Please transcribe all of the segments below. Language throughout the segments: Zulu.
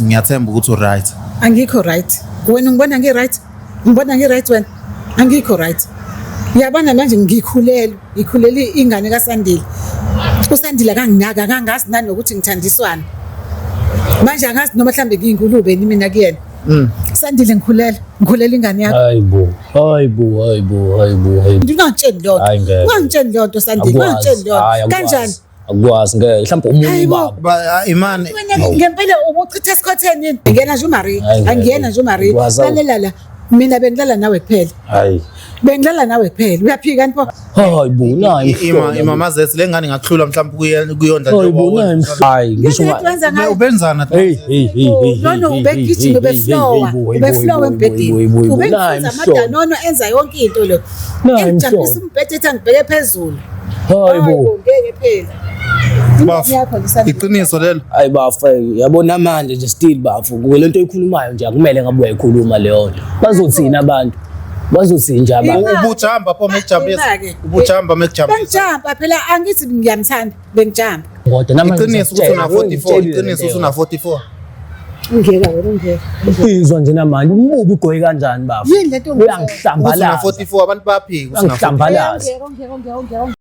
Ngiyathemba ukuthi u-right. Angikho right. Wena ungibona ngi-right? Ngibona ngi-right wena? Angikho right. Uyabona manje ngikhulelwe, ngikhulele ingane kaSandile. USandile akanginaki, akangazi nanokuthi ngithandiswana. Manje angazi noma mhlambe ngiyingulube yini mina kuyena. Sandile ngikhulelwe, ngikhulele ingane yakho. Hayibo, hayibo, hayibo, hayibo, hayibo. Ungangitsheli leyo nto. Hayi ngeke. Ungangitsheli leyo nto Sandile, ungangitsheli leyo Hayi, nto. Kanjani? Akukwazi ngeke. Mhlawumbe omunye Hayibo. ubaba. Imani Wena ngempela ubuchitha esikhotheni yini? Ngena nje uMarie, Hayi, ngeke. angiyena nje uMarie. Akukwazi, awu. Lalela la. Mina bengilala nawe kuphela. Hayi. Bengilala nawe kuphela. Uyaphika nipho? Hayibo, nayi ima imama zethu le ngane ingakuhlula mhlawumbe kuyondla Hayibo, njengoba nayi wena. Hayi, ngisho Ngeke wenza ngayo. Ubenzana? Hey, hey, hey, hey. No no, ubegijima ubeflowa, ubeflowa embhedeni. Ubengifunza amadanono enza yonke into lo. Nayi Engijabulisa imhlola. umbhede ethi angibheke phezulu. Hayibo. Ngeke phela. Bafo, Ingane yakho lisandile. Iqiniso lelo. Hayi bafo, yabona manje nje still bafo, le nto oyikhulumayo nje akumele ngabe uyayikhuluma leyo nto. Bazothini abantu? Bazothini nje abantu? Ubujamba pho mekujambisa. Ima-ke. Ubujamba mekujambisa. Bengijampa phela angithi ngiyamthanda, bengijampa. Kodwa namanje Iqiniso ukuthi una ngiyakutshela, 44, iqiniso ukuthi una 44. Ungeka wena ungeka. Izwa nje namanje umubi ugqoke kanjani bafo? Yini lento ongitshela? Ukuthi una Uyangihlambalaza. 44 abantu bayaphika ukuthi una 44. Uyangihlambalaza. Ungeka ungeka ungeka ungeka.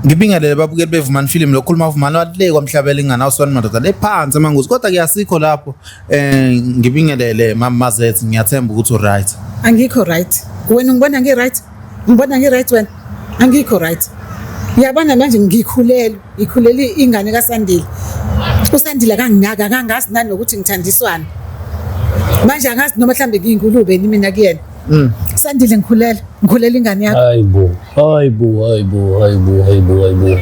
Ngibingelele babukeli beVumani Film lokhuluma Vumani walile kwamhlabela ingane awuswani madoda lephansi amangozi kodwa kuyasikho lapho ngibingelele mama Mazethu ngiyathemba ukuthi u-right. Angikho right. Wena ungibona ngi-right? Ngibona ngi-right wena? Angikho right. Uyabona manje ngikhulelwe, ngikhulele ingane kaSandile. uSandile akanginaki, akangazi nanokuthi ngithandiswana. Manje angazi noma mhlambe ngiyingulube yini mina kuyena. Sandile ngikhulelwe, ngikhulele ingane yakho. Hayibo, hayibo, hayibo, hayibo, hayibo, hayibo.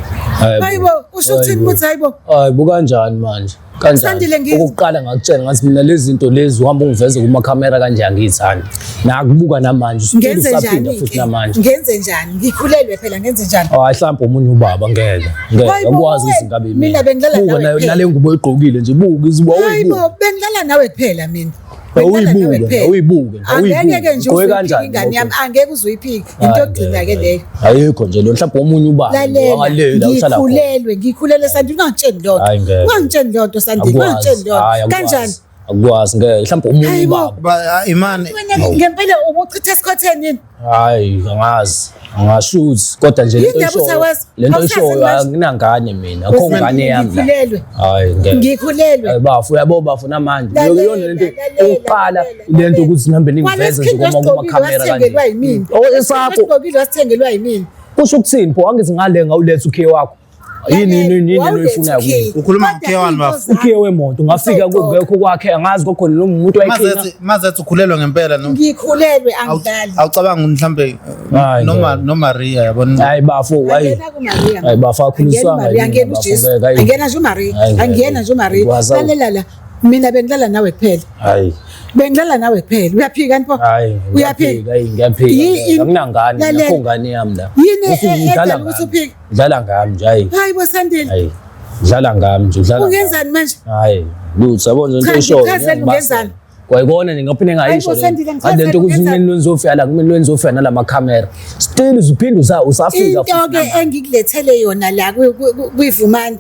Hayibo, usho ukuthini ukuthi hayibo? Hayibo kanjani manje? Sandile, Kanjani? Okokuqala ngakutshela ngathi mina lezi zinto lezi uhamba ungiveze kuma camera kanje angiyithandi. Nakubuka namanje, usukile Ngenze usaphinda njani? futhi ke? namanje. Ngenze njani? Ngikhulelwe phela ngenze njani? Hayi mhlawumbe omunye ubaba ngeke. Ngeke Hayibo, akwazi wena, izinto abe mina bengilala Buka nawe nayo kuphela. nale ngubo oyigqokile nje buka izibuka Hayibo, awuyibuka. bengilala nawe kuphela mina. Bengilala nawe Awuyibuke, kuphela. awuyibuke, Angeke nje awuyibuke. Ugqoke uzuyiphike kanjani ingane yami, lokho? angeke uzuyiphike. Into yokugcina ke leyo. Ayikho nje lo mhlawumbe omunye ubaba Lalela, wangale la uhlala khona. ngikhulelwe, ngikhulelwe Sandile, ungangitsheli leyo nto. Hayi ngeke. Ungangitsheli leyo nto Sandile, ungangitsheli leyo Hayi, nto. akukwazi. Kanjani? Akukwazi ngeke mhlawumbe omunye Hayibo. ubaba. Imani Wena ngempela ubuchitha esikhotheni yini? Hayi angazi. Angashuthi kodwa nje lento Yini ndaba oyishoyo. usawazi? Lento Awusazi oyishoyo manje? anginangane mina. Akho Sandile, ngane yami la. Ngikhulelwe. Hayi ngeke. Ngikhulelwe. Hayi bafo uyabo bafo namanje. Lalela, Iyona lento lalela, oqala lalela, lento ukuthi nihambe ningiveze nje Kwalesi kuma kuma camera wasithengelwa kanje. yimina. Oh esakho Esigqokile wasithengelwa yimina. kusho ukuthini pho angithi ngale ngawuletha ukhiye wakho. Yini yini yini Wawuletha oyifunayo ukhiye. kumina? Ukhuluma Kodwa ngokhiye wani, into bafo? zakho- Ukhiye wemoto ngafika kungekho kwakhe angazi kwakhona lo muntu wayekhina. Mazethu Mazethu ukhulelwe ngempela no. Ngikhulelwe angidlali. Awucabangi mhlambe Hayi, noma ngeke. no Maria yabona. Hayi bafo hayi. Angena kuMaria. Hayi bafo akhuliswanga Angena uMaria, yini angena bafo, uJesu. ngeke, hayi. Angena nje uMaria, Hayi, ngeke. angena nje uMaria. Akukwazi, awu. Lalela la. Mina bengilala nawe kuphela. Hayi. Bengilala nawe kuphela. Uyaphika nipho? Hayi, Uyaphika. hayi ngiyaphika. Anginangane, Lalela. nakho ngane yami la. Yini Uthi udlala edala ukuthi ngami. uphike? Udlala ngami nje hayi. Hayi bo Sandile. Hayi. Udlala ngami nje udlala. ngami. Ungenzani manje? Hayi, lutho yabona nje Cha, into eshoyo. ngichazele ungenzani? Kwayikona nje ngaphinde ngayisho. Hayi bo, Sandile, ngichazele le nto ukuthi ungenzani? kumele lwenzofika la, kumele lwenzofika nalama camera. Still uziphinde usafika Into futhi ke namanje. engikulethele yona la kwiVumani.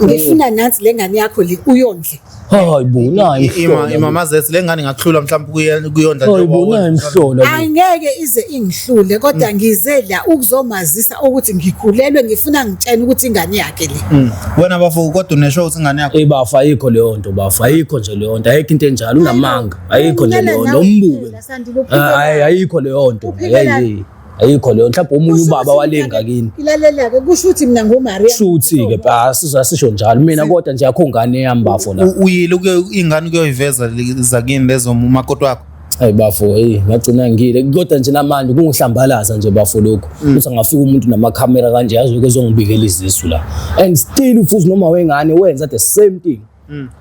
Ngifuna nansi lengane yakho le uyondle. Hayi bo, nayi Ima imhlola. imama zethu le ngane ingakuhlula mhlawumbe kuyondla Hayi bo, njengoba nayi wena. imhlola. Angeke ize ingihlule kodwa ngize la ukuzomazisa ukuthi ngikhulelwe ngifuna ngitshene ukuthi ingane yakhe le. Wena bafo kodwa unesho ukuthi ingane yakho. Ey bafo ayikho leyo nto bafo ayikho nje leyo nto ayikho into enjalo unamanga ayikho nje Ngilala leyo nto nawe umbuke kuphela, Sandile, uphike hayi ayikho leyo nto Uphikelani? hey ayikho leyo mhlawumbe omunye Kusho ubaba ukuthi walenga mina-ke- kini Ilalela-ke kusho ukuthi mina nguMaria. shuthi ke asisho njalo mina kodwa nje akho ngane yami bafo la Uyile ukuyo ingane ukuyoyiveza zakini lezo umakoti wakho. hayi bafo hey ngagcina ngile kodwa nje namanje kungihlambalaza nje bafo lokhu ukuthi angafika umuntu namakhamera kanje azoke ezongibikela izisu la and still futhi noma wengane wenza the same thing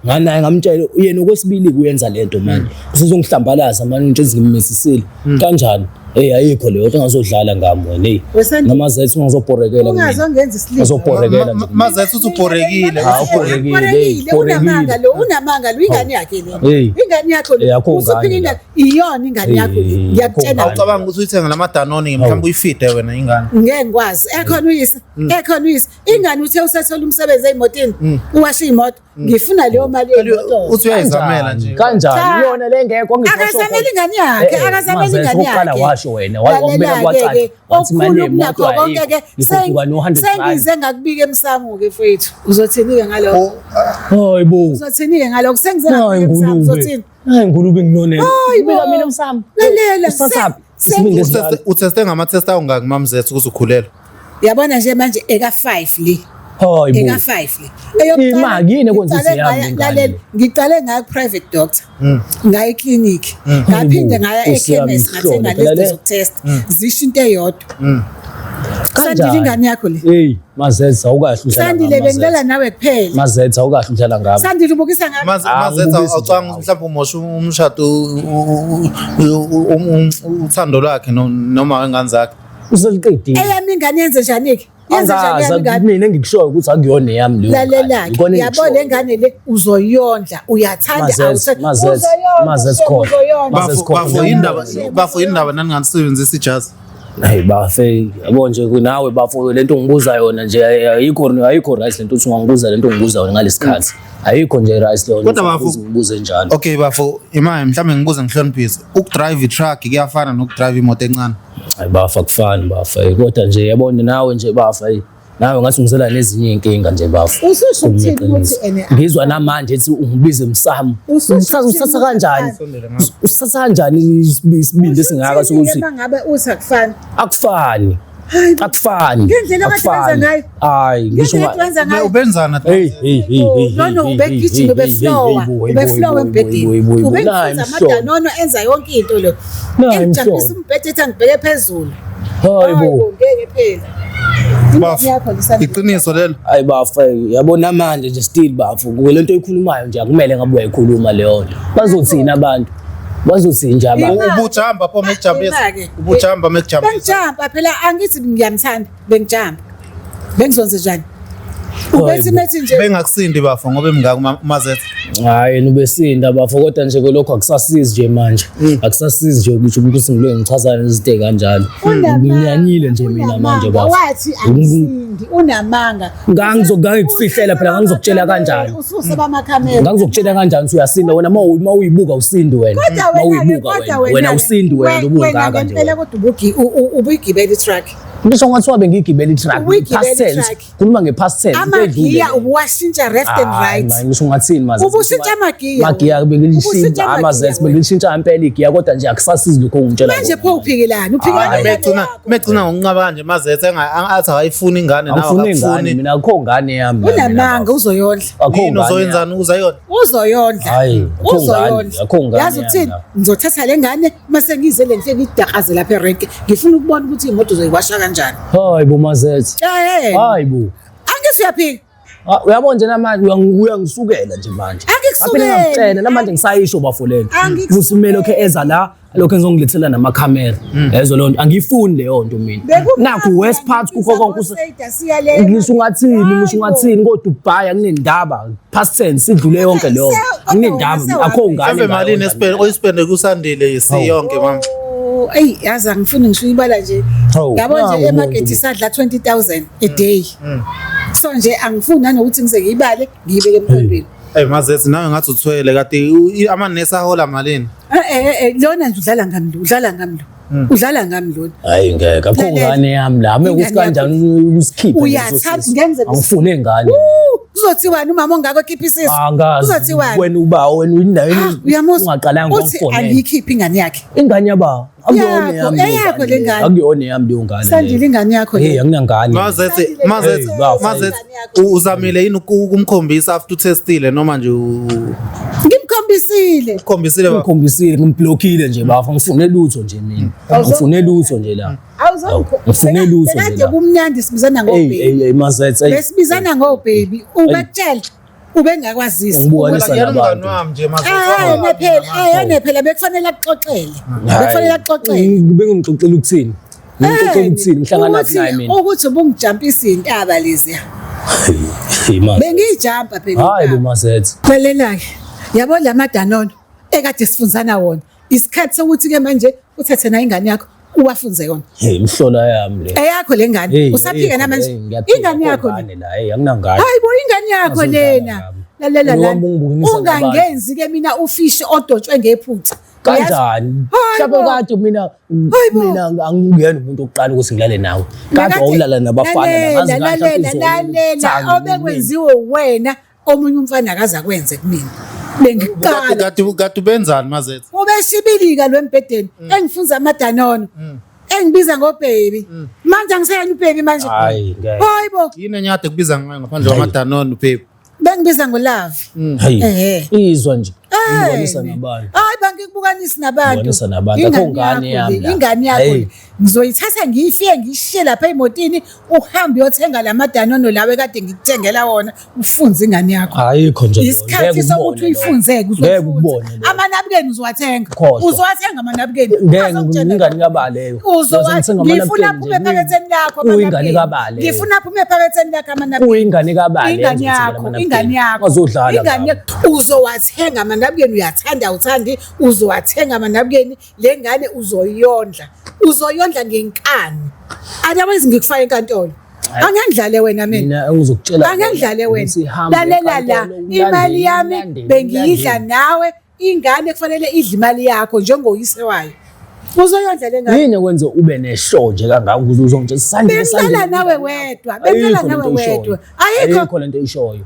nganaye ngamtshela yena okwesibili kuyenza lento manje usuzongihlambalaza manje nje ngimmisisile kanjani hey ayikho leyo nto ungazodlala ngami wena hey Wesandile. noma zethu ungazobhorekela kumina Ungazongenza isilima. Ungazobhorekela nje Mazethu uthi ubhorekile. Ah, ubhorekile, Ubhorekile, ubhorekile. unamanga lo, unamanga lo, ingane yakhe le. Hey. Ingane yakho le. Eh, akho Usuphika ngane ingane. Iyona ingane yakho le, Hey, ngiyakutshela. Awucabanga ukuthi uyithenge lamadanoni mhlawumbe uyifide wena ingane. Ngeke ngikwazi. Ekhona uyise, ekhona uyise. Ingane uthe usethola umsebenzi ey'motini, uwashe iy'moto. Ngifuna leyo mali yey'moto. Uthi uyayizamela nje. Kanjani? Cha. Iyona le ngekho angithi washo Akazameli khona. ingane yakhe, Eh, eh, akazameli Mazethe, ingane okokuqala yakhe. washo wena, wakubeka Lalela-ke kwacaca. ke, Wathi imali okukhulu yemoto kunakho konke-ke, ayikho, ikhuphuka no-100 rand. sengize ngakubika emsamo-ke mfowethu. Uzothini-ke ngalokho? Hayi bo. Uzothini-ke ngalokho? Sengize Hayi ngakubika emsamo, ngulube. uzothini? Hayi ngulube nginonene. Hayi bo. Ubika mina emsamo. Lalela, Usathapi? Isibindi esinjalo. Utheste ngama-test awungaki mamzethu ukuthi ukhulelwe? Yabona nje manje eka-5 le. Hayi bo. Eka-5 le. Imali yini ekwenza ngiqale ukuthi yami ngaya- ingane lalela, le? ngiqale ngaya ku-private doctor. Ngaya eklinikhi. Ngaphinde ngaya Nkosi yami, ekhemesi ngathenga ihlole phela lezi le. zokutest. Zisho into eyodwa. Sandile ingane yakho le. Hey, Mazethe awukahle udlala Sandile ngami, bengilala Mazethe. nawe kuphela. Mazethe awukahle udlala ngami. Sandile ubukisa ngami. Ah, Mazethe ngibukise awucabanga nje ukuthi mhlawumbe umosha umshado uthando lwakhe noma wengane zakhe. Useliqedile. Eyami ingane yenze njani-ke? Yenze njani Angazi eyami ingane? mina engikushoyo ukuthi akuyona eyami leyo ngane. Lalela-ke, Ikona yabo engikushoyo. le ngane le uzoyondla, uyathanda Mazethe, awuthandi. Mazethe, Uzoyondla, Mazethe Shem, khona. uzoyondla. Mazethe Bafo khona. bafo indaba bafo indaba naninganisebenzisa ijazi. Hayi bafe, yabo nje kunawe bafo lento ongibuza yona nje ayikho ayikho right lento uthi ungangibuza lento ongibuza yona ngalesikhathi. Ayikho nje right leyo. Kodwa bafo- ngibuze njalo. Okay bafo, imali mhlawumbe ngibuze ngihloniphise. Ukudrive i-truck kuyafana nokudrive imoto encane. Hayi bafa kufani bafa. Eh, Kodwa nje yabona nawe nje bafa eh, nawe ngathi ungizela nezinye iy'nkinga nje bafa. Ususho Khuluma ukuthini iqiniso. ukuthi ene- Ngizwa namanje ethi ungibize emsamo. Ususho Usithatha ukuthini usithatha ukuthi kanjani? akufani? Usithatha kanjani isibindi esingaka Usuthini-ke sokuthi uma ngabe uthi akufani? akufani. Hayi bo. Akufani. Ngendlela okade wenza Akufani. ngayo. Hayi ngisho Ngendlela wenza ngayo. Ubenzana Hey hey hey hey. No, no, ubegijima ubeflowa, ubeflowa embhedeni. Ubengifunza amadanono enza yonke into lo. Nayi Engijampisa imhlolo. umbhede ethi angibheke phezulu. Hayi bo. Ngeke phela. Bafo, Ingane yakho le Sandile. iqiniso lelo. Hayi bafa yabona manje nje still bafu kuke lento oyikhulumayo nje akumele ngabe uyayikhuluma leyo nto. Bazothini abantu? Bazothini nje abantu? Ima- Ubujamba pho mekujambisa. Ima-ke. Ubujamba mekujambisa. Bengijampa phela angithi ngiyamthanda, bengijampa. Bengizonze njani? Ubethi methi nje Bengakusindi bafo ngoba emngaka uMazethe. Hayi yena ubesinda bafo kodwa nje kulokho akusasizi nje manje. Akusasizi nje ukuthi ukuthi ngiloye ngichazana nezinto ey'kanjalo. Nginyanyile nje mina manje Unamanga, bafo. wathi angisindi unamanga. Ngangikufihlela phela, ngangizokutshela kanjani? Ususe bamakhamera. Ngangizokutshela kanjani ukuthi uyasinda wena uma uyibuka usindi wena. Kodwa Uma wena-ke, uyibuka kodwa wena wena usindi wena wena ubungaka nje. ngempela wena. kodwa ubuyigibela i-truck. Ngisho ngathiwa bengiyigibela i-truck Ubuyigibela past tense. i-truck. Khuluma nge-past tense. into edlule Amagiya leyo. ubuwashintsha left and Hayi, right. man, ngisho ungathini mazethe. Ubushintsha amagiya Amagiya wena. bengilishintsha Ubushintsha amagiya amazethe wena. bengilishintsha impela igiya kodwa nje akusasizi lokho ongitshela Manje kona. pho uphikelani? Uphikelani Hayi. ingane Megcina yakho? megcina ngokunqaba kanje Mazethe athi akayifuni ingane nawe Angifuni ingane akakufuni. mina akukho ngane yami. la mina, Unamanga bafo. uzoyondla. Akukho Yini ngane uzoyenzani uzayona? Uzoyondla. Hayi, akukho ngane, Uzoyondla. akukho ngane Yazi yami ukuthini? la. Ngizothatha le ngane mase ngize le ngifike ngidakaze lapha erenki. Ngifuna ukubona ukuthi imoto uzoyiwasha kanjani. Hayi bo Mazethe. Eh. Hayi bo. Angithi uyaphika. Ah, uyabona nje namanje uyangisukela nje manje. Angikusukeli. Ngaphinde ngakutshela namanje ngisayisho bafo lento. Angikusukeli. Ukuthi kumele lokho eza la lokho engizongilethela namakhamera. Yezwa leyo nto angiyifuni leyo nto mina. Nakhu West Part kukho konke ngisho ungathini ngisho ungathini koDubai akunendaba past tense sidlule yonke leyo nto. Akunendaba akho ngane. Mhlawumbe malini espend oyispende kusandile yisiyonke mama. Eyi yazi angifuni ngisho uyibala nje. Hawu, Yabo nangu nje umuntu emakethe bo. isadla 20000 a day. So nje angifuni nanokuthi ngize ngiyibale ngiyibeke emqondweni. Hey Mazethe nawe ngathi uthwele kade amanesi ahola malini? Eh eh eh lona nje udlala ngami lo, udlala ngami lo. Udlala ngami lona. Hayi ngeke akho Lalela. ngane yami la ame ukuthi Ingane yakho. kanjani usikhiphe Uyathanda, ngenzeka angifune ingane. Kuzothiwani umama ongako ekhipha isisu? Angazi Kuzothiwani? wena uba wena Ah, uyamuzwa? ungaqalanga Uthi wangifonela. angiyikhiphi ingane yakhe. Ingane yaba akuyona Yakho, yami leyo eyakho ngane le ngane. Akuyona yami leyo ngane. Sandile leyo. ingane yakho le. Hey anginangane. Mazethe Sandile, Mazethe Hey, bafo. Mazethe uzamile yini ukumkhombisa after utestile noma nje Ngimkhombisile. ukhombisile bafo? Ngikhombisile ngimblockile nje bafo ngifune lutho nje mina. Ngifune lutho nje la. Awuzongikho. Ngifune lutho nje Bekade la. kumnandi sibizana Hey ngobaby. hey hey Mazethe. hey. Besibizana ngobaby. Ubekutshela ubengakwazisi. Ngibukanisa Yena umngani nabantu. wami nje Mazethe. Ayena phela, ayena phela bekufanele akuxoxele. Bekufanele akuxoxele. Bengimxoxela ukuthini? Ngimxoxela ukuthini? Ngihlangana Ukuthi- naye mina. Ukuthi ubungijampisa iy'ntaba leziya. Hey Mazethe. Bengiyijampa phela. Hayi bo intaba. Mazethe. Lalela-ke, yabo la madanono ekade sifunzana wona. Isikhathi sokuthi-ke manje uthathe nayo ingane yakho uwafunze yona. Hey, imhlola yami le. Eyakho le ngane. Hey, Usaphika hey, namanje. hey, ngiyaphika, Ingane yakho le. ngane la, hey, anginangane. Hayi bo ingane yakho Ngazodlala lena. ngami. Lalela Lo la. wami ungibukisa nabantu. Ungangenzi ke mina ufishi odotshwe ngephutha. Kanjani? Hayi Mhlawumbe bo. kade mina Hayi bo. mina anginguyena umuntu oqala ukuthi ngilale nawe. Kade Nakade- wawulala nabafana lalela, ngazi kahle lalela, izolo lalela ngithanda obekwenziwe wena omunye umfana akaze akwenze kumina. Bengiqala Kade ubenzani Mazethe? ubeshibilika lo embhedeni engifunza amadanono engibiza ngobaby manje angiseyena ubaby manje. Hayi, ngeke. Hayi bo, Yini enye kade kubiza ngayo ngaphandle kwamadanone babe? bengibiza ngolove. Hayi. Ehhe. Izwa nje. Hey. Ngibukanisa nabantu. Hayi bangikubukanisi nabantu. Ngibukanisa nabantu. Akho ngane Ingane yakho yami le, la. ingane yakho Hey. le. Ngizoyithatha ngiyifike ngiyishiye lapha emotini uhambe uyothenga lamadanono lawe kade ngikuthengela wona ufunze ingane yakho. Ayikho nje. leyo. Isikhathi Ngeke sokuthi ukubone uyifunze-ke lokho. Ngeke uzoyifunza. ukubone lokho. Amanabukeni uzowathenga. Khohlwa. Uzowathenga amanabukeni. Ngeke Azokutshela ingane kabani leyo. Uzowa- Uzoze ngithenga Ngifuna amanabukeni aphume nje. ephaketheni lakho Kuyingane amanabukeni. kabani leyo. Ngifuna aphume ephaketheni lakho amanabukeni. Kuyingane kabani leyo Ingane engizothenga yakho, amanabukeni. ingane yakho. Ungazodlala Ingane ngami. yakho. Uzowathenga amanabukeni uyathanda awuthandi, uzowathenga amanabukeni, le ngane uzoyondla. Uzoyondla ngenkani. Otherwise ngikufaka enkantolo. Angengidlale wena mina. Mina engizokutshela Angengidlale wena. ukuthi hamba Lalela la, enkantolo, ulandele, imali yami ulandele, bengiyidla ulandele. nawe, ingane kufanele idle imali yakho njengoyise wayo. Uzoyondla le ngane. Yini ekwenza ube neshow nje kangaka ukuze uzongitshela Sandile Bengilala Sandile. nawe wedwa, bengilala Ayikho lento nawe oyishoyo. wedwa. Ayikho. Ayikho lento oyishoyo.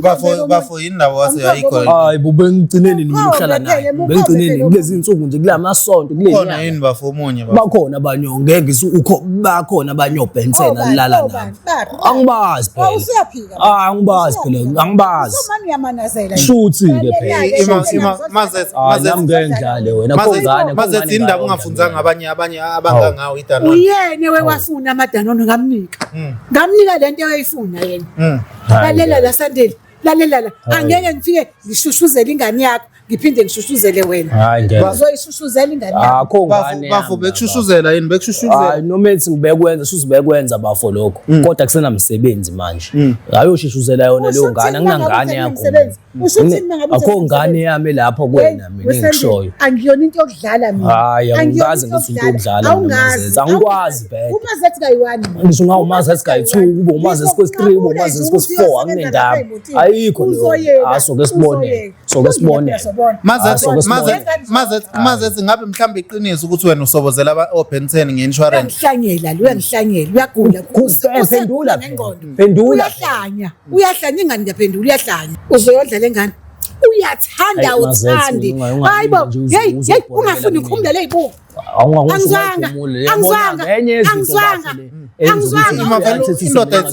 Bafo bafo yini ndaba wase ayikho. Hayi bo bengigcineni nini Mukhombe ukuhlala naye. phela, mukhombe Bengigcineni phela. kulezi insuku nje kulamasonto kule Khona nyanga. yini bafo omunye bafo? Bakhona abanye ngeke ngise ukho bakhona abanye obhensena Obani, lala obani, nabo. baphi, baphi? Angibazi phela. Oh, usuyaphika. Ah angibazi phela angibazi. Usumane uyamanazela. Shuthi-ke phela. Ima ima Mazethe Hayi nami Mazethe ngeke ngidlale wena Mazethe khongane. Mazethe yini ndaba ungafunzanga abanye abanye abangangawo idanone? Uyena wewafuna amadanono ngamnika. Ngamnika lento ayifuna yena. Lalela la Sandile, lalela la. Angeke ngifike ngishushuzele ingane yakho, ngiphinde ngishushuzele wena. Hayi ngeke. Uzoyishushuzela ingane yakho. Akho Bafo ngane. bafo yami bekushushuzela yini Hayi bekushushuzela? noma ethi ngibekwenza shuthi bekwenza bafo lokho kodwa kusenamsebenzi manje ayoshishushuzela yona leyo Usho ngane ukuthini uma ngabe anginangane yakho usenemsebenzi? Usho ukuthini uma ngabe akho ngane usenemsebenzi? yami lapho kuwena Hey, mina engikushoyo Angiyona into yokudlala mina. Hhayi, Angiyona angikaze into ngithi into yokudlala mina, Awungazi. Mazethe. Angikwazi vele. UMazethe kayi-one mina. Ngisho ungawuMazethe kayi-two, kube uMazethe kwesi-three, kube uMazethe kwesi-four, anginendaba. Ayikho leyo. Ah, soke sibone. Soke sibone. Mazethe Ah, soke sibone. Mazethe Mazethe Mazethe ngabe mhlawumbe iqiniso ukuthi wena usobozela aba oBenson ngeinsurance. Uyangihlanyela lo, uyangihlanyela, uyagula. Phendula phela. Ngengqondo. Phendula. Uyahlanya, uyahlanya ingane ngiyaphendula, uyahlanya. Uzoyondla le ngane. Uyathanda Hayi, Mazethe, uthandi. unga- Hayi bo, nje uze- hey, hey, uzobhorela ungafuni kumina. ukhumula lezibuko. Angizwanga, angizwanga, angizwanga, angizwanga. Indoda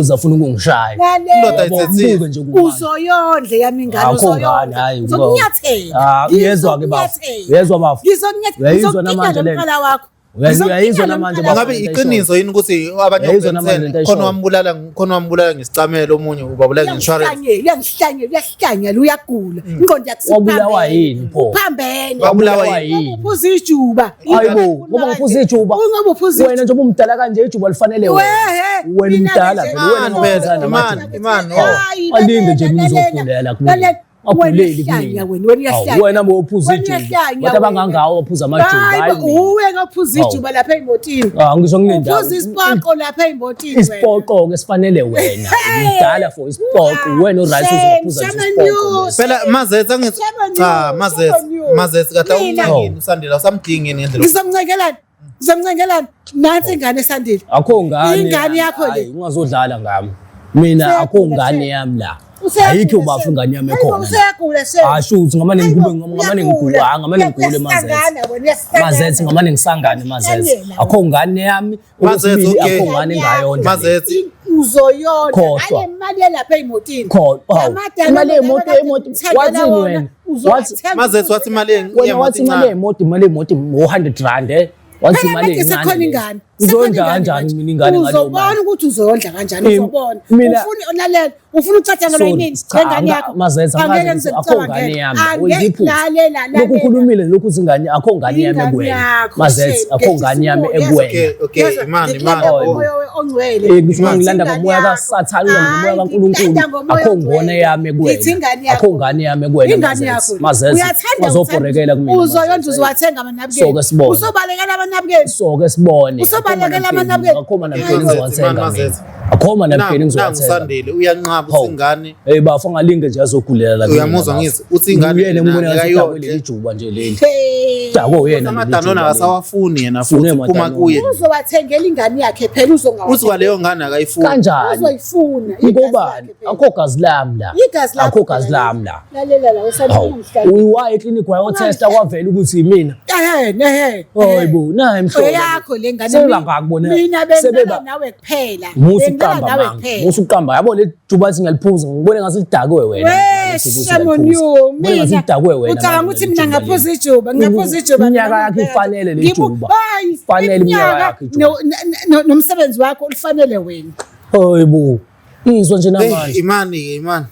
uzafuna ukungishaya Lalela. Indoda ayithethile. Buke nje kumanje. Uzoyondla yami ingane Akho ngane, hayi, uzoyondla. Ngizokunyathela. Ah, uyezwa-ke bafo. Uyezwa bafo. Ngizokunyathela. Uyayizwa Ngizokukinga namanje lo lento. mqala wakho. Uyayizwa Ngizokukinga lo namanje mqala bafo. wakho. Ngabe iqiniso yini ukuthi abanye Uyayizwa namanje oBenson lento ayishoyo. khona wambulala khona wambulala ngesicamelo omunye ubabulala ngeinsurance. Uyangihlanyela, uyangihlanyela, uyahlanyela, uyagula. Ingqondo yakho Wabulawa yini pho? Phambene. Wabulawa yini? Uphuza ijuba. Hayi bo, ngoba ngiphuza ijuba. Ungoba uphuza Wena njengoba umdala kanje ijuba lifanele wena. Wehe, Wena mina umdala nje- phela wena Imani ongaphuza phela, imani, namajuba. imani. Hayi, Alinde nje lalela, mina uzogulela kumina. lalela. Aguleli Wena uyahlanya kumina. wena, wena uyahlanya. Hawu, wena bowuphuza Wena ijuba. uyahlanya Abantu abangangawo baphuza amajuba, Hayi hayi bo, mina. uwe ngophuza Hawu. ijuba lapha ey'motini. Ah, ngisho nginendawo. Uphuza isipoqo lapha ey'motini wena. Isipoqo ke sifanele wena. Umdala for isipoqo. Wena uright Shame, uzophuza nje shame on isipoqo. you. Phela Mazethe angithi Shame on cha you, Mazethe shame on you. Mazethe kade Mina. awumncengini uSandile awusamdingi yini ngendlela. Ngizomncengelani? Ngizomncengelani? Nansi ingane esandile. Akho ngane. Ingane yakho le. Hayi, ungazodlala ngami. Mina Useyagula, akho ngane shame. yami la. Useyagula, Ayikho bafo shame. ingane yami Hayi bo, ekhona. la. Useyagula shame. Ah shuthi ngamane Hayi bo, ngikube ngamane ngigule, uyagula. ah ngamane ngigule Mazethe. Uyasangana wena, uyasangana. Mazethe ngamane ngisangane Mazethe. Uyahlanyela Akho ngane yami. Mazethe, Okwesibili okay. akho ngane engayondla. Mazethe Uzoyondla Khohlwa. ngale mali yalapha ey'motini. Khohlwa. Hawu. Amadala Imali yemoto, lawa yemoto. uthengela Wathini wona, wena? uzowathenga Mazethe wathi imali Wena yemoto wathi imali incane. yemoto, imali yemoto ngo-100 rand eh. Wathi Phela imali manje encane. sekhona le. ingane. Uzondla kanjani mina ingane ngaleyo Uzobona mali? ukuthi uzoyondla kanjani, uzobona. Mina- Ufuna lalela, ufuna ukucatshangelwa Sorry, yimina cha, lengane yakho. Mazenza, Angeke angazi ngize ukuthi akho ngicabangele. ngane yami, Angeke- uyiphutha. Lalela, Lokhu lalela. ukhulumile lokhu uthi ingane akho ngane yami Ingane ekuwena. yakho, Mazenza shame, akho ngane yami ngesibuko, ekuwena. Okay, okay, Yezwa, imani, ngilanda imani. ngomoya ongcwele. Eh, ngisho Ngithi ngilanda ingane ngomoya yakho. kaSathane, ulanda ngomoya Hayi, kaNkulunkulu. ngilanda ngomoya Akho ngone ongcwele. yami ekuwena. Ngithi ingane yakho. Akho ngane yami ekuwena, Ingane Mazenza. yakho. Mazenza, Uyathanda wazobhorekela kumina, Uzoyondla Mazenza. uzowathenga amanabukeni. Soke sibone. Usobalekela amanabukeni. Soke sibone. Usobalekela amanabukeni. Akho manabukeni Hayi, ngizowathenga mina. Mazenza. Akho manabukeni Nangu ngizowathenga. Sandile uyanqaba Hawu. uthi ingane Hey bafo ngalinge nje azogulela la. kumina, Uyamuzwa bafo. ngithi, uthi ingane Uyena ngibona ngathi akayondle. udakwe leli juba nje leli. Hey. Dakwe uyena. leli amadanona juba leli. akasawafuni yena Fune futhi phuma amadanone. kuye. Uzowathengela ingane yakhe phela uzongawa. Uthi kwaleyo ngane akayifuni. Kanjani? Uzoyifuna. Igazi Ngobani? lakhe phela. Akho gazi lami la. Igazi lakho Akho gazi phela lami la. Lalela la usandile Hawu. ungihlala. Uyiwaye eklinikhi wayotesta kwavela ukuthi yimina. Ehe, ehe. Hayi bo, nayi mhlobo. Eyakho le ngane. Sebeba ngakubona. Mina bengilala Sebeba nawe kuphela. Musa Bengilala uqamba nawe manga. kuphela. Musa uqamba. Yabo le juba athi ngiyaliphuza ngibone ngathi lidakwe wena. We, shame on you. Ngibone ngathi Mina lidakwe wena. ucabanga manje ukuthi leli mina juba ngaphuza leli. ijuba, ngaphuza ijuba. Iminyaka yakho ifanele le juba. Hayi, Ifanele iminyaka yakho ijuba. nomsebenzi wakho ulifanele wena. Hayi bo. Izwa nje Hey, namanje. imani ke imani.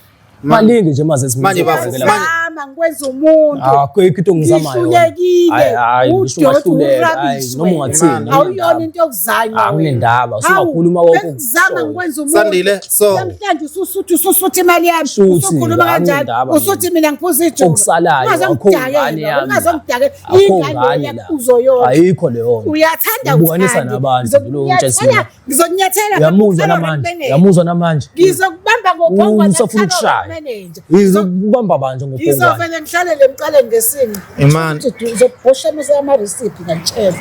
Imani. Malingi nje maze Manje bafo, simuzobhekela. manje- Zama ngikwenza umuntu. Ah, kwekho into engizamayo. Ngihlulekile. Hayi hayi ngisho Udoti, ungahluleka. Hayi urubbish noma wena. ungathini. Imani. Awuyona into yokuzanywa. Anginendaba, wena. usungakhuluma konke Hawu, bengizama okushoyo. ngikwenza umuntu. Sandile, so Namhlanje ususuthu ususutha imali yami. Shuthi, Usukhuluma kanjani? anginendaba Usuthi mina ngiphuza ijuba. Okusalayo akho ngane yami. Ungazongidakela. Akho Ingane ngane yakho la. uzoyona. Ayikho leyo nto. Uyathanda Ubukanisa uthande. nabantu nje lo Ngizokunyathela, ngizokunyathela Uyamuzwa ngapha namanje. manager. Uyamuzwa namanje. Ngizokubamba ngobhongwane Usafuna ukushaya. manager. Izokubamba banje ngobhongwane. Ngizovele ngihlalele emqaleni ngesinqa. Imani. Ngizobhoshamisa ama-recipe ngakutshela.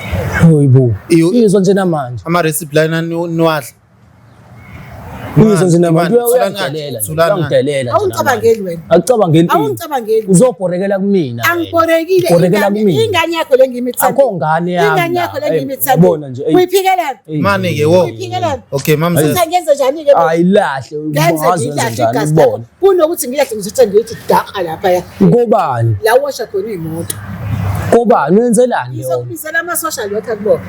Hayibo. Iyo- Izwa nje namanje. ama recipe lana niwadla. Izwa nje namanje. Imani, Uyangidelela. nje, Thulani. Uyangidelela. nje Awungicabangeli namanje. wena. Akucabangeli. ini. Awungicabangeli. Uzobhorekela kumina. wena. Angibhorekile. Ubhorekela Ingane- kumina. Ingane yakho le ngiyimithanda. Akho ngane yami Ingane la. yakho le Ey, ngiyimithanda. yabona nje, ey. Uyiphikelani? Ey. Imani ke wo. Uyiphikelani? Okay, mamzet. Uthi angenze njani ke? Ayilahle Ngenze ungazi wenze ngilahle njani igazi lakho. ubone. Kunokuthi ngilahle ngizothe ngithi daqa laphaya. Ngobani? La washa khona iy'moto. Kobani wenzelani leyo? Ngizokubizela ama-social worker kubona.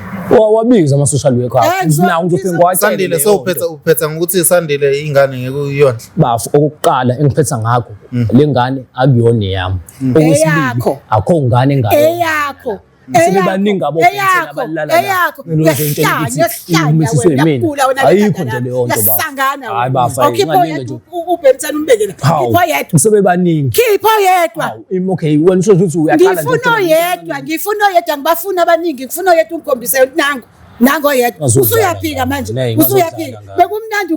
Wabiza ama social worker. Eh, ngizo- Nawo ngizofike ngizo- ngiwatshele Sandile leyo so nto. uphetha uphetha ngokuthi Sandile ingane ngeke uyondle. Bafo okokuqala engiphetha ngakho le ngane akuyona eyami. Okwesibili Eyakho. akho ngane engayo. Eyakho. Sebebaningi abo-Benson eyakho abalala la. eyakho Ngilokhu ngitshela uyahlanya ukuthi uyahlanya umisiswe wena yimina. uyagula wena Ayikho lekhanda nje lakho. leyo nto, bafo. Uyasangana Hayi, bafo, hayi, okhipha ungalinge oyedwa nje. uBenson umbeke la Hawu, khipha oyedwa sebebaningi. khipha oyedwa Hawu, okay wena usho ukuthi uyaqala nje ngifuna oyedwa ngifuna oyedwa ngibafuna abaningi ngifuna oyedwa ungikhombise nangu nangu oyedwa Ngazodlala usuyaphika ngane. manje Nee, usuyaphika ngazodlala ngane. bekumnandi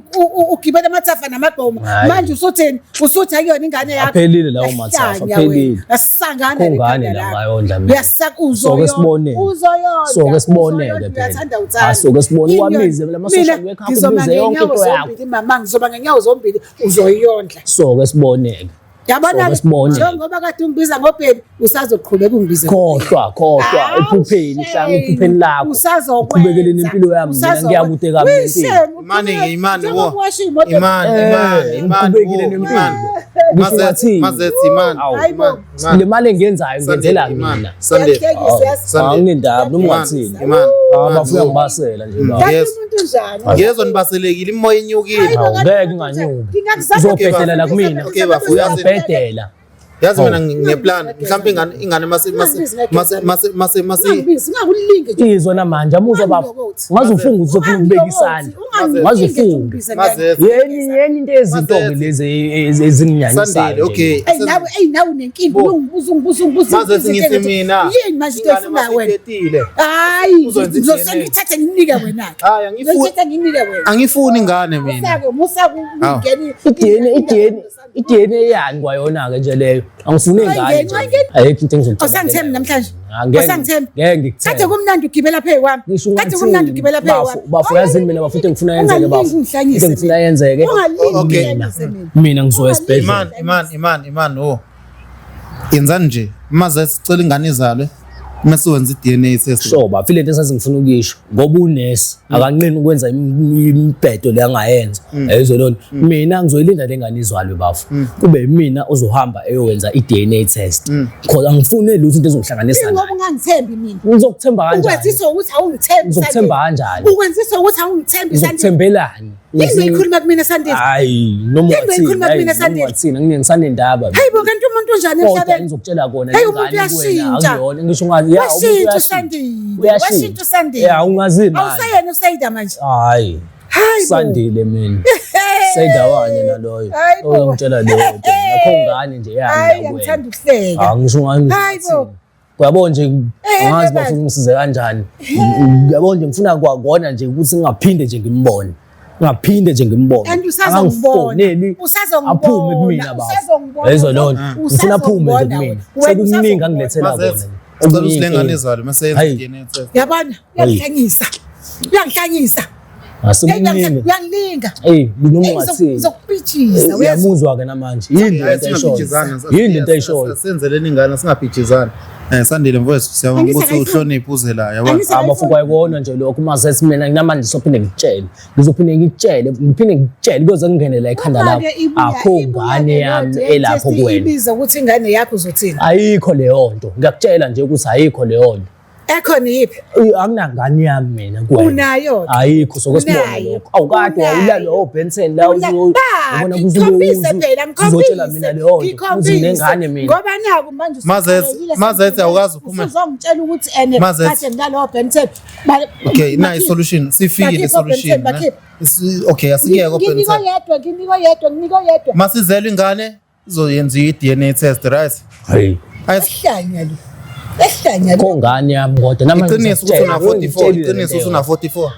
ugibela amathafa namagqoma Hhayi. manje usuthini usuthi akuyona ingane yakho Aphelile lawo mathafa, Uyahlanya aphelile. wena. Uyasangana Kho ngane nekhanda la lakho. ngayondla mina. Uyasaka Soke sibonele. uzoyondla Soke sibonele uzoyondla, phela. uyathanda uthanda Ah, soke sibone. Yini Uwabize yona? phela ama-social Mina worker akho, ngizoma ubize yonke ngeenyawo into yakho. zombili mama ngizoma ngeenyawo zombili uzoyondla Soke siboneke. yabona Soke sibone. njengoba kade ungibiza ngobhebi usazoqhubeka ungibize Khohlwa, khohlwa Hawu, ephupheni, hlanga shame. ephupheni lakho. Usazokwenza. Uqhubekele nempilo yami mina ngiyakude kabi nempilo. Usazokwenza. Imani ke imani wo. Njengoba uwasha iy'moto- Imani Eh, imani imani. uqhubekile wo, nempilo. imani. Ngisho Mazet ungathini? mazet imani. Hawu. Hayi bo. Imani, imani. Le mali engiyenzayo ngiyenzela Sandile, imani. mina. Sandile. Uyahlekisa, yazi. Sandile. Anginendaba noma Imani, ungathini. imani. Ah, Imani, bafo wo. uyangibasela nje baba. Kanti Yes. umuntu unjani? Ngiyezwa nibaselekile imoya inyukile. Hayi bo, Hawu, kanti ngeke umuntu nganyuki. unjani? Ngingakuzama- Uzobhedela la kumina. Okay, bafo, uyazi- Uzobhedela. Yazi mina Hawu. ngineplan mhlawumbe ingane ingane mase mase mase mase mase mase Ungangibizi, ungakulingi nje. Izwa namanje amuzwa bafo. Ungangilokothi. Ungaze ufunge ukuthi uzofuna ukubeka isandla. Ungangilokothi, Ungaze ungangilingi nje ufunge. ungibize ngane. Mazet Yenye yenye into yezinto ke Mazet. lezi ezinginyanyisayo. Sandile nje. okay. Eyi nawe, eyi nawe unenkinga, Bo. ungibuza ungibuza ungibuza. Mazet ungibuza ngithi into mina. Yini manje into Ingane oyifunayo wena? maseyiphetile. Hayi, Uzoyenza ngizose i-DNA. ngithathe nginike wena-ke. Hayi angifuni Ngizothatha nginike wena. angifuni ingane mina. Musa-ke, musa Hawu. ukungena I-DNA i-DNA i-DNA yani kwayona ke nje leyo. Angifuni ingane Ayingeni, nje. ayingeni. Ayikho into engizocabangela. Awusangithembi namhlanje? Angeke. Awusangithembi? Ngeke ngikuthembe. Kade kumnandi ugibela phezu kwami. Ngisho Kade kumnandi ugibela phezu Bafo, kwami. bafo yazini mina bafo into engifuna yenzeke bafo. Ungalingi ungihlanyise Into engifuna yenzeke. Ungalingi Okay. ungihlanyise mina. Mina ngizoya esibhedlela. Imani imani imani imani wo. Yenzani nje? Mazet sicela ingane izalwe. Mase wenza i-DNA test. Sure bafo, lento esasingifuna ukuyisho ngoba unesi akanqeni ukwenza imibhedo le angayenza. Ayizwa lona. Mina ngizoyilinda le ngane izwalwe bafo. Kube mina ozohamba eyowenza i-DNA test. Because angifuni lutho into ezongihlanganisa Ngoba naye. ungangithembi mina. Ngizokuthemba kanjani? Ukwenziswa ukuthi awungithembi. Ngizokuthemba kanjani? Ukwenziswa ukuthi awungithembi Sandile. Ngizokuthembelani? Yini oyikhuluma kumina Sandile? Hayi, noma Yini ungathini, oyikhuluma hayi, kumina, noma Sandile? ungathini, ngisanendaba. Hayi bo, kanti umuntu unjani Kodwa emhlabeni? ngizokutshela kona Hayi, le umuntu ngane kuwena uyashintsha. akuyona, ngisho ungazi ya umuntu Washintsha uyashintsha. uSandile. Uyashintsha. Washintsha uSandile. Ya ungazi manje. Awusayena uSayida manje. Hayi. Hayi bo. Sandile mina. Sayida wani naloyo. Hayi bo. Ongitshela leyo nto. Nakho ngane nje yani. Hayi, la kuwena. ngithanda ukuhleka. Ah, ngisho ungazi. Hayi bo. Uyabo nje Eh, angazi baba. bafuna ungisize kanjani. Uyabo nje ngifuna kwakona nje ukuthi ngingaphinde nje ngimbone. Ngingaphinde nje ngimbone. And usazongibona. Akangifoneli, Usazongibona. Aphume kumina baba. Usazongibona. Yezwa lona. Ngifuna aphume nje Usazongibona kumina. wena. Wena Sekukuningi usazongibona. angilethela Mazet, kona. sicela ukuthi le ngane izalwe mase yenza Hayi. i-DNA test. Yabona, uyangihlanyisa. Uyangihlanyisa. Asekuningi. Uyangilinga. Ey, noma ungathini. Ngizokupitshisa. Uyezwa? Uyamuzwa ke namanje. Yini Hayi, lento ayishoyo? singabhijizana. Yini lento ayishoyo? Senzeleni ingane singabhijizani. Sandile mfowethu siyabonga Angise ukuthi akayifuni. uhloniphe uze la yabona. Angise Abafuku ayikona nje lokho uma sethi mina namanje ngizophinde ngikutshele. Ngizophinde ngikutshele, ngiphinde ngikutshele kuze kungene la ekhanda lakho. Uma-ke ibuya- Akho ibuya ngane leyo yami DNA elapho test kuwena. Ibiza ukuthi ingane yakho uzothini? Ayikho leyo nto. Ngiyakutshela nje ukuthi ayikho leyo nto. Ekhona yiphi? Akunangane yami mina kuwena. Unayo-ke. Ayikho sokwesibona Unayo. lokho. Awukade Unayo. wawulala oBenson la Baphi? Ngikhombise phela, uzotshela mina ngikhombise. leyo nto. Uthi Ngikhombise. nginengane mina. Ngoba naku manje Mazethe- Mazethe awukazi uphume. Usuzongitshela ukuthi ene Mazethe. kade ngilalo Benson. Okay, nayi solution. Sifikile Bakhiphe solution. oBenson, bakhiphe. Okay, asikeke Nginikwe oBenson. yedwa, nginikwe yedwa, nginikwe yedwa. Masizelwe ingane izoyenza i-DNA test, right? Hayi. Ehlanya lo. Ehlanya lo. Kongane yami kodwa namanje Iqiniso ukuthi una ngizakutshela, 44, iqiniso ukuthi una 44.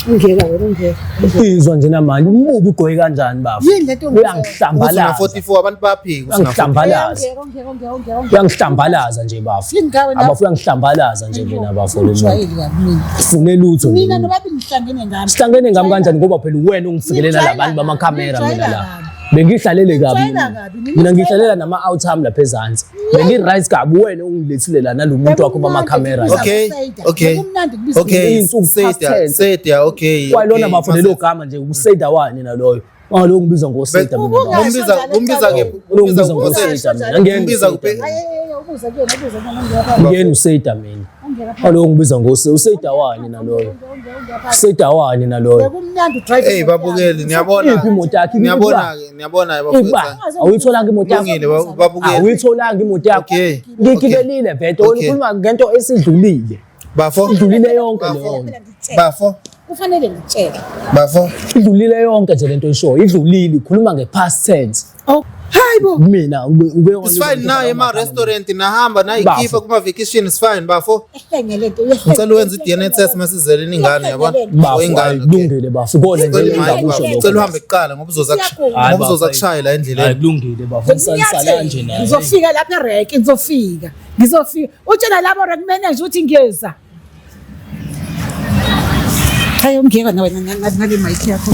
Ungeka wena ungeka. Izwa nje namanje umubi ugqoke kanjani baba? Yini lento ongitshela? Ukuthi una Uyangihlambalaza. 44 abantu bayaphika ukuthi una 44. Uyangihlambalaza. Ungeka, ungeka, ungeka, ungeka, ungeka. Uyangihlambalaza nje bafo. Yini ngawe nawe? Abafo uyangihlambalaza nje mina bafo lo muntu. Ujwayele kabi mina. Fune lutho. nje. Mina nobabili nihlangene ngami. Sihlangene ngami kanjani ngoba phela wena ungifikele nalabantu bamakhamera mina la. Bengihlalele kabi. Ngijwayela mina. kabi, mina Mina ngihlalela nama-out lapha ezansi. Bengi-right kabi wena ungilethile la nalo muntu wakho bamakhamera la. Okay, okay. Bekumnandi kubiza Okay, Iy'nsuku past Sedia, tense. Sedia, okay. Kwalona okay. bafo lelo gama nje useda wani naloyo. Ungaloku ngibiza ngoseda mina. Ubunga- bafo. Umbiza umbiza ke Ulungiza umbiza ngoseda mina. Angiyena Umbiza useda kuphe- mina. Ayi, ayi, ayi, ubuza kuyena, ubuza kuyena, ungeka phansi. Ngiyena useda mina. Ungeka phansi. Aloku ngibiza ngoseda useda wani naloyo. Ungeka, ungeka phansi. Useda wani naloyo. Bekumnandi udrive. Hey babukeli niyabona. Iphi imoto yakho? Niyabona ke, niyabona ke Iba bafowethu. awuyitholanga imoto yakho. Kulungile babukeli. Awuyitholanga imoto yakho. Okay. Ngigibelile vete wena Okay. ukhuluma ngento esidlulile. Bafo. Idlulile yonke Bafo. leyo nto. Bafo. Kufanele ngitshele. Bafo. Idlulile yonke nje lento oyishoyo. Idlulile ikhuluma nge-past tense. Oh, hayi bo. Mina ube It's fine naye ema restaurant nahamba nayikhipha Bafo. kuma vacation it's fine bafo. Ehlenge lento. uyehlenge. Ngicela uwenze i-DNA test masizele ingane yabona. Bafo Ingane. okay. kulungile bafo. Kona nje Cela imali engakusho bafo. lokho. Cela uhambe kuqala ngoba uzoza Siyagula. Hayi, ngoba uzoza bafo, kushaya la Hayi endleleni. kulungile bafo. Ngisala nje naye. Ngizofika lapha erenki, ngizofika. Ngizofika. Utshela labo rank manager ukuthi ngiyeza. Hayi ungeka nawe ngale mic yakho.